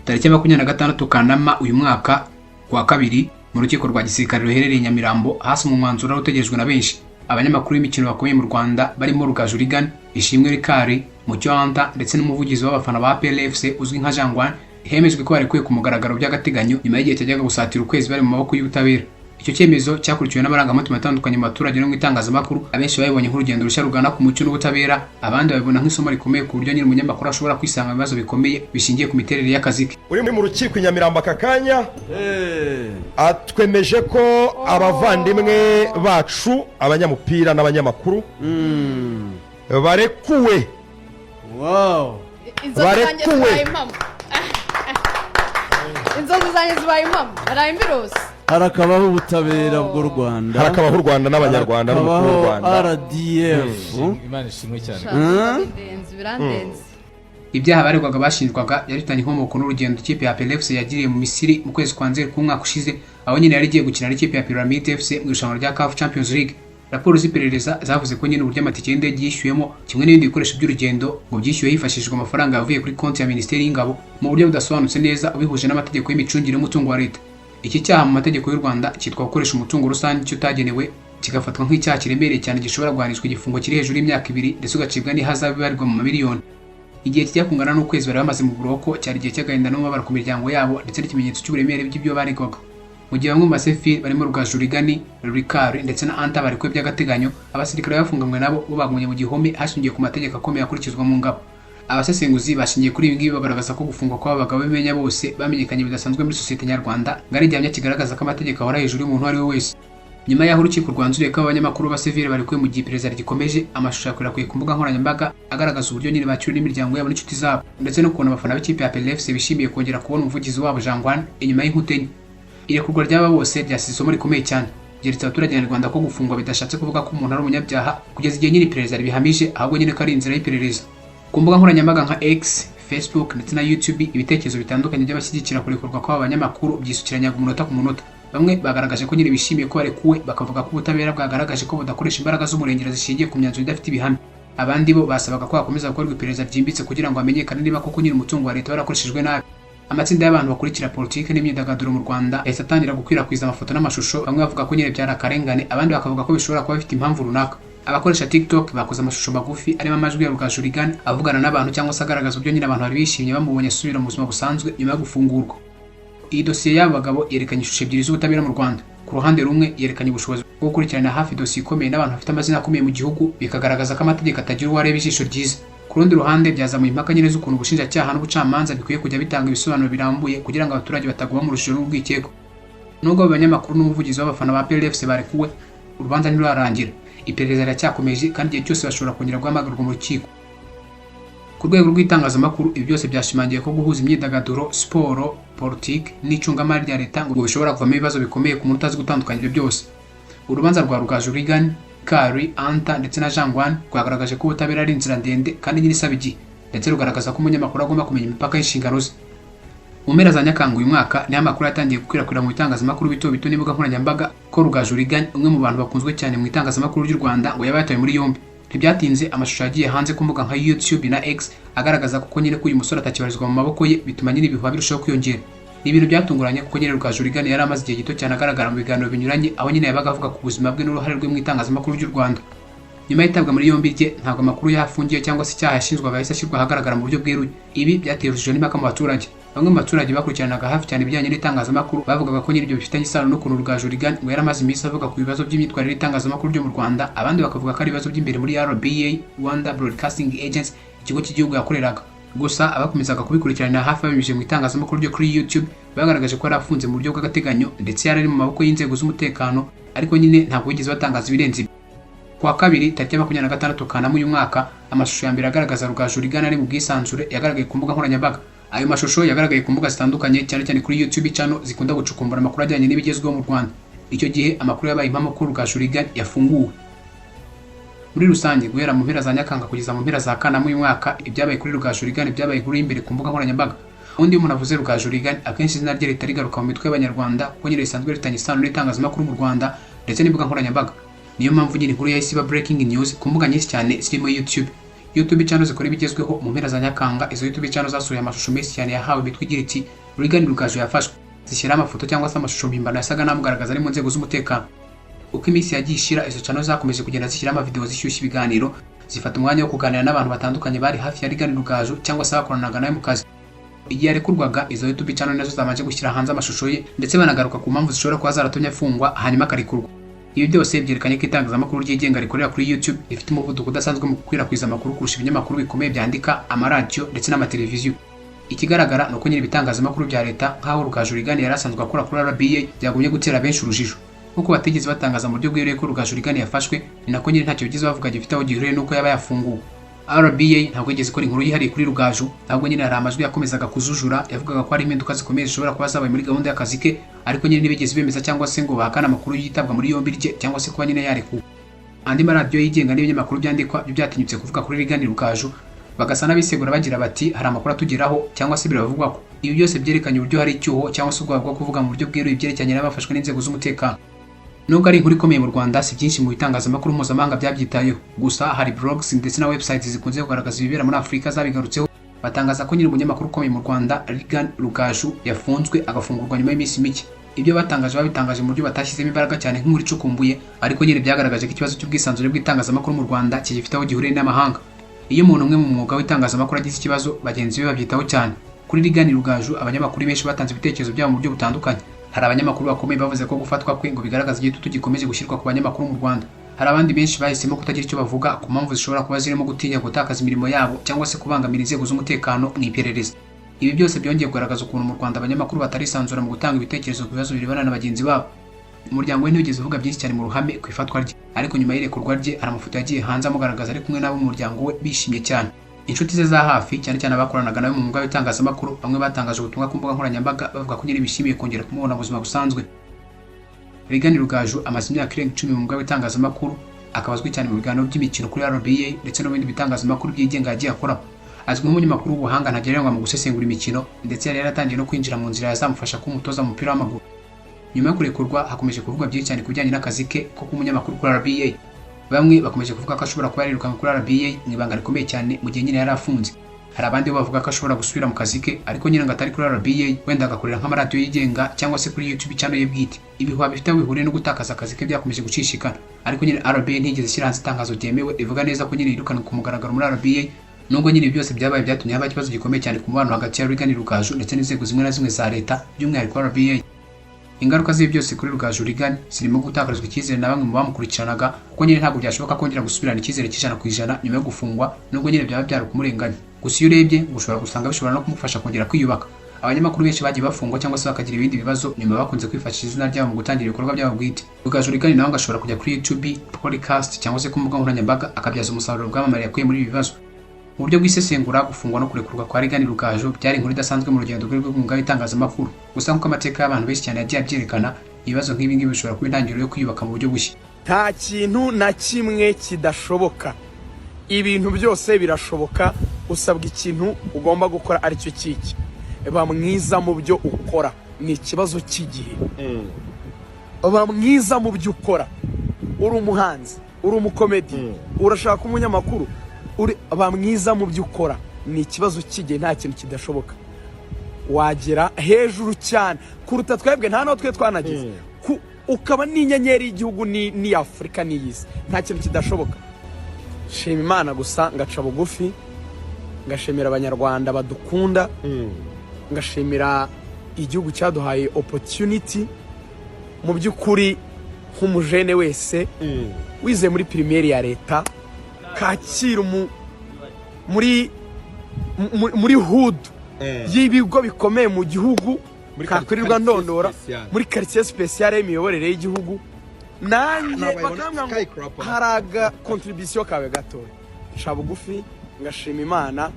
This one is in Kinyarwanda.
Tariki ya 26 Kanama uyu mwaka, ku wa kabiri, mu rukiko rwa gisirikare ruherereye i Nyamirambo, hasomwe umwanzuro wari utegerejwe na benshi. Abanyamakuru b'imikino bakomeye mu Rwanda barimo Rugaju Reagan, Ishimwe Ricard, Mucyo Anta ndetse n'umuvugizi w'abafana ba APR FC uzwi nka Jangwani, hemejwe ko barekuwe ku mugaragaro by'agateganyo nyuma y'igihe cyajyaga gusatira ukwezi bari mu maboko y'ubutabera. Icyo cyemezo cyakurikiwe n'amarangamutima atandukanye mu baturage no mu itangazamakuru. Abenshi babibonye nk'urugendo rushya rugana ku mucyo n'ubutabera, abandi babibona nk'isomo rikomeye ku buryo nyiri umunyamakuru ashobora kwisanga mu bibazo bikomeye bishingiye ku miterere y'akazi ke. Uri mu rukiko i Nyamirambo aka kanya atwemeje ko abavandimwe bacu, abanyamupira n'abanyamakuru, barekuwe. Inzozi zanjye Barekuwe. zibaye impamo, inzozi zanjye zibaye impamo, baraye mbirose. Harakabaho ubutabera bw'u Rwanda. Harakabaho u Rwanda n'Abanyarwanda n'umukuru w'u Harakabaho Rwanda. RDF. Imana ishimwe cyane. Birandenze, birandenze. Ibyaha baregwaga bashinjwaga byari bifitanye inkomoko n'urugendo ikipe ya APR FC yagiriye mu Misiri mu kwezi kwa Nzeri k'umwaka ushize, aho nyine yari igiye gukina n'ikipe ya Pyramid FC mu irushanwa rya CAF Champions League. Raporo z'iperereza zavuze ko nyine uburyo amatike y'indege yishyuwemo kimwe n'ibindi bikoresho by'urugendo ngo byishyuwe hifashishijwe amafaranga yavuye kuri konti ya Minisiteri y'Ingabo mu buryo budasobanutse neza ubihuje n'amategeko y'imicungire y'umutungo wa leta. Iki cyaha mu mategeko y'u Rwanda cyitwa gukoresha umutungo rusange icyo utagenewe, kigafatwa nk'icyaha kiremereye cyane gishobora guhanishwa igifungo kiri hejuru y'imyaka 2 ndetse ugacibwa n'ihazabu ibarirwa mu mamiliyoni. Igihe kijya kungana n'ukwezi bari bamaze mu buroko cyari igihe cy'agahinda n'umubabaro ku miryango yabo ndetse n'ikimenyetso cy'uburemere bw'ibyo baregwaga. Mu gihe bamwe mu basefiri barimo Rugaju Reagan, Ricard ndetse na Anta barekuwe by'agateganyo, abasirikare bafunganywe nabo bo bagumye mu gihome hashingiwe ku mategeko akomeye akurikizwa mu ngabo. Abasesenguzi bashingiye kuri ibi ngibi bagaragaza ko gufungwa kw'aba bagabo b'imenya bose bamenyekanye bidasanzwe muri sosiyete nyarwanda ngo ari igihamya kigaragaza ko amategeko ahora hejuru y'umuntu uwo ari we wese. Nyuma y'aho urukiko rwanzuriye ko abanyamakuru b'abasivile barekuwe, mu gihe iperereza rigikomeje, amashusho yakwirakwiye ku mbuga nkoranyambaga agaragaza uburyo nyine bakiriwe n'imiryango yabo n'inshuti zabo, ndetse n'ukuntu abafana b'ikipe ya APR FC bishimiye kongera kubona umuvugizi wabo Jangwani inyuma y'inkuta enye. Irekurwa ry'aba bose ryasize isomo rikomeye cyane, ryeretse abaturage nyarwanda ko gufungwa bidashatse kuvuga ko umuntu ari umunyabyaha kugeza igihe nyine iperereza ribihamije, ahubwo nyine ko ari inzira y'iperereza. Ku mbuga nkoranyambaga nka X, Facebook ndetse na YouTube, ibitekerezo bitandukanye by'abashyigikira kurekurwa kw'aba banyamakuru byisukiranyaga umunota ku munota. Bamwe bagaragaje ko nyine bishimiye ko barekuwe, bakavuga ko ubutabera bwagaragaje ko budakoresha imbaraga z'umurengera zishingiye ku myanzuro idafite ibihamya. Abandi bo basabaga ko hakomeza gukorwa iperereza ryimbitse kugira ngo hamenyekane niba koko nyine umutungo wa leta warakoreshejwe nabi. Amatsinda y'abantu bakurikira politiki n'imyidagaduro mu Rwanda yahise atangira gukwirakwiza amafoto n'amashusho, bamwe bavuga ko nyine byari akarengane, abandi bakavuga ko bishobora kuba bifite impamvu runaka. Abakoresha TikTok bakoze amashusho magufi arimo amajwi ya Rugaju Reagan avugana n'abantu cyangwa se agaragaza uburyo nyine abantu bari bishimye bamubonye asubira mu buzima busanzwe nyuma yo gufungurwa. Iyi dosiye y'aba bagabo yerekanye ishusho ebyiri z'ubutabera mu Rwanda. Ku ruhande rumwe, yerekanye ubushobozi bwo gukurikirana hafi dosiye ikomeye n'abantu bafite amazina akomeye mu gihugu, bikagaragaza ko amategeko atagira uwo areba ijisho ryiza. Ku rundi ruhande, byazamuye impaka nyine z'ukuntu ubushinjacyaha n'ubucamanza bikwiye kujya bitanga ibisobanuro birambuye kugira ngo abaturage bataguma mu rujijo n'urwikekwe. Nubwo abo banyamakuru n'umuvugizi w'abafana ba APR FC barekuwe, urubanza ntirurarangira. Iperereza riracyakomeje kandi igihe cyose bashobora kongera guhamagarwa mu rukiko. Ku rwego rw'itangazamakuru, ibi byose byashimangiye ko guhuza imyidagaduro, siporo, politiki n'icungamari rya leta ngo bishobora kuvamo ibibazo bikomeye ku muntu utazi gutandukanya ibyo byose. Urubanza rwa Rugaju Reagan, Kari, Anta ndetse na Jangwani rwagaragaje ko ubutabera ari inzira ndende kandi nyine isaba igihe, ndetse rugaragaza ko umunyamakuru agomba kumenya imipaka y'inshingano ze. Mu mpera za Nyakanga uyu mwaka niho amakuru yatangiye gukwirakwira mu bitangazamakuru bito bito n'imbuga nkoranyambaga ko Rugaju Reagan, umwe mu bantu bakunzwe cyane mu itangazamakuru ry'u Rwanda, ngo yaba yatawe muri yombi. Ntibyatinze, amashusho yagiye hanze ku mbuga nka YouTube na X agaragaza ko nyine ko uyu musore atakibarizwa mu maboko ye, bituma nyine ibihuha birushaho kwiyongera. Ni ibintu byatunguranye kuko nyine Rugaju Reagan yari amaze igihe gito cyane agaragara mu biganiro binyuranye, aho nyine yabaga avuga ku buzima bwe n'uruhare rwe mu itangazamakuru ry'u Rwanda. Nyuma y'itabwa muri yombi rye, ntabwo amakuru y'aho afungiye cyangwa se icyaha yashinjwaga yahise ashyirwa ahagaragara mu buryo bweruye. Ibi byateye urujijo n'impaka mu baturage. Bamwe mu baturage bakurikiranaga hafi cyane ibijyanye n'itangazamakuru bavugaga ko nyine ibyo bifitanye isano n'ukuntu Rugaju Reagan ngo yari amaze iminsi avuga ku bibazo by'imyitwarire y'itangazamakuru ryo mu Rwanda, abandi bakavuga ko ari ibibazo by'imbere muri RBA, Rwanda Broadcasting Agency, ikigo cy'igihugu yakoreraga. Gusa abakomezaga kubikurikiranira hafi babinyujije mu itangazamakuru ryo kuri YouTube bagaragaje ko yari afunze mu buryo bw'agateganyo ndetse yari ari mu maboko y'inzego z'umutekano, ariko nyine ntabwo bigeze batangaza ibirenze ibi. Ku wa kabiri tariki ya 26 Kanama uyu mwaka, amashusho ya mbere agaragaza Rugaju Reagan ari mu bwisanzure yagaragaye ku mbuga nkoranyambaga. Ayo mashusho yagaragaye ku mbuga zitandukanye, cyane cyane kuri YouTube channel zikunda gucukumbura amakuru ajyanye n'ibigezweho mu Rwanda. Icyo gihe amakuru yabaye impamo ko Rugaju Reagan yafunguwe. Muri rusange, guhera mu mpera za Nyakanga kugeza mu mpera za Kanama uyu mwaka, ibyabaye kuri Rugaju Reagan byabaye inkuru y'imbere ku mbuga nkoranyambaga. Ubundi iyo umuntu avuze Rugaju Reagan, akenshi izina rye rihita rigaruka mu mitwe y'Abanyarwanda, kuko nyine risanzwe rifitanye isano n'itangazamakuru mu Rwanda ndetse n'imbuga nkoranyambaga. Niyo mpamvu nyine inkuru yahise iba breaking news ku mbuga nyinshi cyane zirimo YouTube. YouTube channel zikora ibigezweho. Mu mpera za Nyakanga, izo YouTube channel zasuye amashusho menshi cyane yahawe imitwe igira iti "Reagan Rugaju yafashwe", zishyiraho amafoto cyangwa se amashusho mpimbano yasaga n'amugaragaza ari mu nzego z'umutekano. Uko iminsi yagiye ishira, izo channel zakomeje kugenda zishyiraho amavideo zishyushya ibiganiro, zifata umwanya wo kuganira n'abantu batandukanye bari hafi ya Reagan Rugaju cyangwa se bakoranaga nawe mu kazi. Igihe yarekurwaga, izo YouTube channel nazo zabanje gushyira hanze amashusho ye, ndetse banagaruka ku mpamvu zishobora kuba zaratumye afungwa hanyuma akarekurwa. Ibi byose byerekanye ko itangazamakuru ryigenga rikorera kuri YouTube rifite umuvuduko udasanzwe mu gukwirakwiza amakuru kurusha ibinyamakuru bikomeye byandika, amaradiyo ndetse n'amateleviziyo. Ikigaragara ni uko nyiri ibitangazamakuru bya leta, nk'aho Rugaju Reagan yari asanzwe akora kuri RBA, byagumye gutera benshi urujijo. Nk'uko batigeze batangaza mu buryo bweruye ko Rugaju Reagan yafashwe, ni nako nyine ntacyo bigeze bavuga gifite aho gihuriye n'uko yaba yafunguwe. RBA ntabwo yigeze ikora inkuru yihariye kuri Rugaju, ahubwo nyine hari amajwi yakomezaga kuzujura yavugaga ko hari impinduka zikomeye zishobora kuba zabaye muri gahunda y'akazi ke, ariko nyine ntibigeze bemeza cyangwa se ngo bahakane amakuru yitabwa muri yombi rye cyangwa se kuba nyine yarekuwe. Andi maradiyo yigenga n'ibinyamakuru byandikwa byo byatinyutse kuvuga kuri Reagan Rugaju, bagasa n'abisegura bagira bati "Hari amakuru atugeraho" cyangwa se "Biravugwa ko". Ibi byose byerekanye uburyo hari icyuho cyangwa se ubwoba bwo kuvuga mu buryo bweruye ibyerekeranye n'abafashwe n'inzego z'umutekano. Nubwo ari inkuru ikomeye mu Rwanda, si byinshi mu bitangazamakuru mpuzamahanga byabyitayeho. Gusa hari blogs ndetse na websites zikunze kugaragaza ibibera muri Afurika zabigarutseho, batangaza ko nyiri umunyamakuru ukomeye mu Rwanda, Reagan Rugaju, yafunzwe agafungurwa nyuma y'iminsi mike. Ibyo batangaje babitangaje mu buryo batashyizemo imbaraga cyane nk'inkuru icukumbuye, ariko nyine byagaragaje ko ikibazo cy'ubwisanzure bw'itangazamakuru mu Rwanda kigifite aho gihuriye n'amahanga. Iyo umuntu umwe mu mwuga w'itangazamakuru agize ikibazo, bagenzi be babyitaho cyane. Kuri Reagan Rugaju, abanyamakuru benshi batanze ibitekerezo byabo mu buryo butandukanye. Hari abanyamakuru bakomeye bavuze ko gufatwa kwe ngo bigaragaza igitutu gikomeje gushyirwa ku banyamakuru mu Rwanda. Hari abandi benshi bahisemo kutagira icyo bavuga ku mpamvu zishobora kuba zirimo gutinya gutakaza imirimo yabo cyangwa se kubangamira inzego z'umutekano mu iperereza. Ibi byose byongeye kugaragaza ukuntu mu Rwanda abanyamakuru batarisanzura mu gutanga ibitekerezo ku bibazo birebana na bagenzi babo. Umuryango we ntiwigeze uvuga byinshi cyane mu ruhame ku ifatwa rye, ariko nyuma y'irekurwa rye hari amafoto yagiye hanze amugaragaza ari kumwe n'abo mu muryango we bishimye cyane. Inshuti ze za hafi, cyane cyane abakoranaga nawe mu mwuga w'itangazamakuru, bamwe batangaje ubutumwa ku mbuga nkoranyambaga bavuga ko nyine bishimiye kongera kumubona mu buzima busanzwe. Reagan Rugaju amaze imyaka irenga 10 mu mwuga w'itangazamakuru, akaba azwi cyane mu biganiro by'imikino kuri RBA ndetse no mu bindi bitangazamakuru byigenga yagiye akora. Azwi nk'umunyamakuru w'ubuhanga ntagereranywa mu gusesengura imikino, ndetse yari yaratangiye no kwinjira mu nzira yazamufasha kuba umutoza mu mupira w'amaguru. Nyuma yo kurekurwa, hakomeje kuvugwa byinshi cyane ku bijyanye n'akazi ke ko kuba umunyamakuru kuri RBA. Bamwe bakomeje kuvuga ko ashobora kuba yarirukanwe kuri RBA mu ibanga rikomeye cyane mu gihe nyine yari afunze. Hari abandi bo bavuga ko ashobora gusubira mu kazi ke, ariko nyine ngo atari kuri RBA, wenda agakorera nk'amaradiyo yigenga cyangwa se kuri YouTube channel ye bwite. Ibihuha bifite aho bihuriye no gutakaza akazi ke byakomeje gucishikana, ariko nyine RBA ntiyigeze ishyira hanze itangazo ryemewe rivuga neza ko nyine yirukanwe ku mugaragaro muri RBA. Nubwo nyine ibi byose byabaye, byatumye haba ikibazo gikomeye cyane ku mubano hagati ya Reagan Rugaju ndetse n'inzego zimwe na zimwe za leta, by'umwihariko RBA. Ingaruka z'ibi byose kuri Rugaju Reagan zirimo gutakarizwa icyizere na bamwe mu bamukurikiranaga, kuko nyine ntabwo byashoboka kongera gusubirana icyizere cy'100% nyuma yo gufungwa, nubwo nyine byaba byari ukumurenganya. Gusa iyo urebye ngo ushobora gusanga bishobora no kumufasha kongera kwiyubaka. Abanyamakuru benshi bagiye bafungwa cyangwa se bakagira ibindi bibazo nyuma bakunze kwifashisha izina ryabo mu gutangira ibikorwa byabo bwite. Rugaju Reagan nawe ngo ashobora kujya kuri YouTube, podcast cyangwa se ku mbuga nkoranyambaga, akabyaza umusaruro bwamamare yakuye muri ibi bibazo. Mu buryo bw'isesengura, gufungwa no kurekurwa kwa Reagan Rugaju byari inkuru idasanzwe mu rugendo rwe rw'umwuga w'itangazamakuru. Gusa nk'uko amateka y'abantu benshi cyane yagiye abyerekana, ibibazo nk'ibi ngibi bishobora kuba intangiriro yo kwiyubaka mu buryo bushya. Nta kintu na kimwe kidashoboka, ibintu byose birashoboka. Usabwa ikintu ugomba gukora, aricyo kiki: ba mwiza mu byo ukora, ni ikibazo cy'igihe. Ba mwiza mu byo ukora. Uri umuhanzi, uri umukomedi, urashaka umunyamakuru, uri ba mwiza mu byo ukora, ni ikibazo cy'igihe. Nta kintu kidashoboka, wagera hejuru cyane kuruta twebwe, nta n'aho twe twanageze. Ukaba n'inyenyeri y'igihugu n'iy'Afurika n'iy'isi. Nta kintu kidashoboka. Shima Imana gusa, ngaca bugufi, ngashimira Abanyarwanda badukunda, ngashimira igihugu cyaduhaye opportunity. Mu by'ukuri, nk'umujene wese wize muri primaire ya leta Kacyiru, muri hood y'ibigo bikomeye mu gihugu Muri kakwirirwa quartier ndondora spéciale. Muri quartier spéciale y'imiyoborere y'igihugu, nanjye Ntabwo bakambwira ngo skyscraper. hari aga contribution kawe gatoya. Nca bugufi, ngashima Imana.